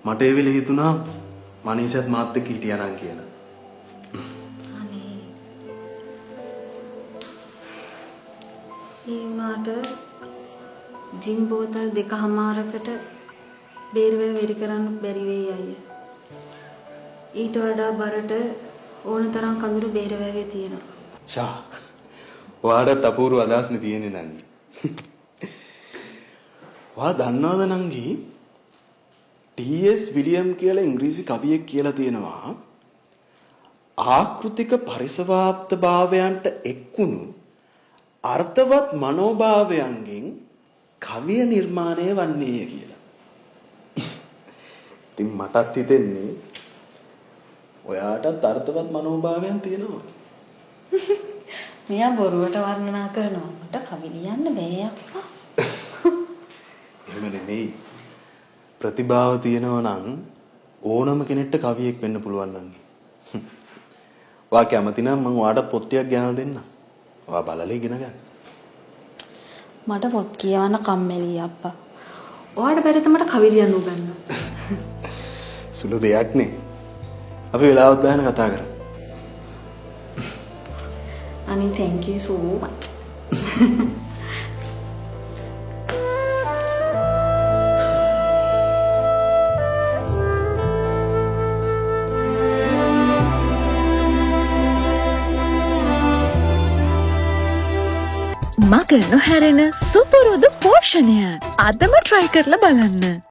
මට ඒ වෙලේ හිතුණා මනීෂාත් මාත් එක්ක හිටියා නම් කියලා. අනේ ඒ වුණාට ජිම් බෝතල් 2.5කට බේරවැව වෙරි කරන්න බැරි වෙයි අයියා. ඊට වඩා බරට ඕන තරම් කඳුළු බේරවැවේ තියෙනවා. ෂා. ඔයාටත් අපූර්ව අදහස්නේ තියෙන්නේ නංගි. ඔයා දන්නවද නංගි ටී.එස්. විලියම් කියලා ඉංග්‍රීසි කවියෙක් කියලා තියෙනවා ආකෘතික පරිසවාප්ත භාවයන්ට එක්වුණු අර්ථවත් මනෝභාවයන්ගෙන් කවිය නිර්මාණය වන්නේය කියලා. ඉතින් මටත් හිතෙන්නේ ඔයාටත් අර්ථවත් මනෝභාවයන් තියෙනවා. මෙයා බොරුවට වර්ණනා කරනවා. මට කවි ලියන්න බෑ අප්පා. එහෙම නෙමෙයි. ප්‍රතිභාව තියෙනවා නම් ඕනම කෙනෙක්ට කවියෙක් වෙන්න පුළුවන් නංගි. ඔයා කැමති නම් මං ඔයාට පොත් ටිකක් ගෙනල්ලා දෙන්නම්. ඔයා බලලා ඉගෙන ගන්න. මට පොත් කියවන්න කම්මැලි අප්පා. ඔයාට බැරිද මට කවි ලියන්න උගන්වන්න? සුළු දෙයක් නේ. අපි වෙලාවක් දාගෙන කතා කරමු. අනේ thank you so much. මග නොහැරෙන සුපුරුදු පෝෂණය අදම try කරලා බලන්න.